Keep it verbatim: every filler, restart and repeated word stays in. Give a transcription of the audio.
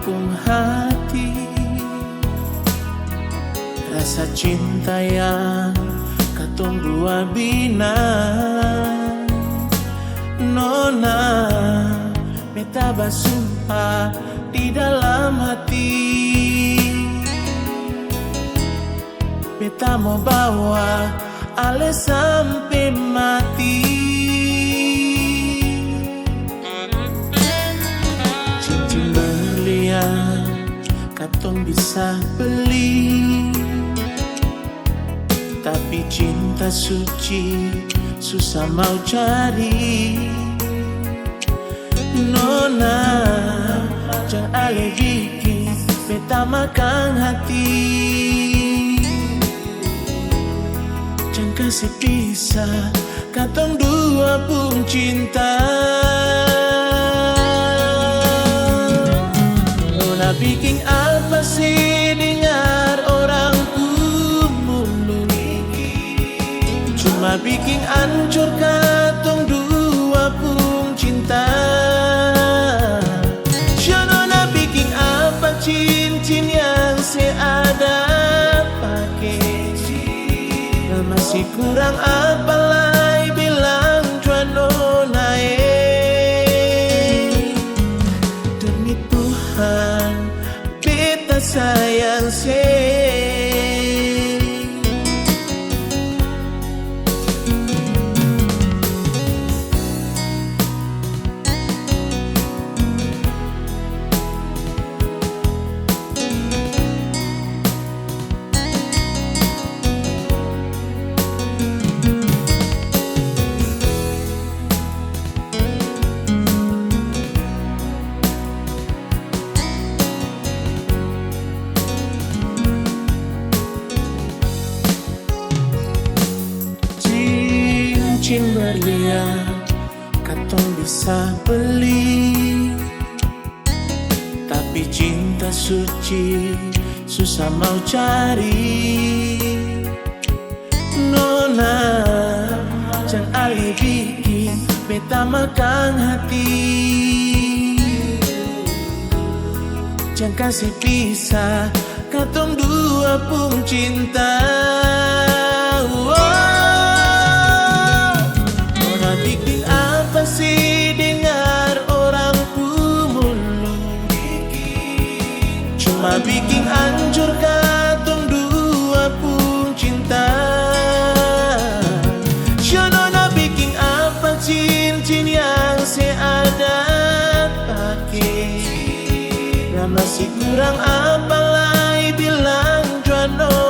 pung hati, rasa cinta yang katong dua bina. Nona, beta basumpah di dalam hati, beta mo bawa ale sampe mati. Cincin berlian katong bisa beli, tapi cinta suci susah mau cari. Nona, jang ale biking beta makang hati. Jang kasi pisa katong dua pung cinta. Nona biking apa sih dengar orang pung mulut? Cuma biking ancor katong dua pung cinta. Sio nona biking apa cincin yang se ada pake? Nah, masih kurang apa lai bilang jua nona e. Demi Tuhan, beta sayang se. Cincin berlian katong bisa beli, tapi cinta suci susah mau cari. Nona, jang ale biking beta makang hati. Jang kasi pisa katong dua pung cinta. Nona biking apa sih dengar orang pung mulut? Cuma biking ancor katong dua pung cinta. Sio nona biking apa cincin yang se ada pake? Nah, masih kurang apa lai bilang jua nona.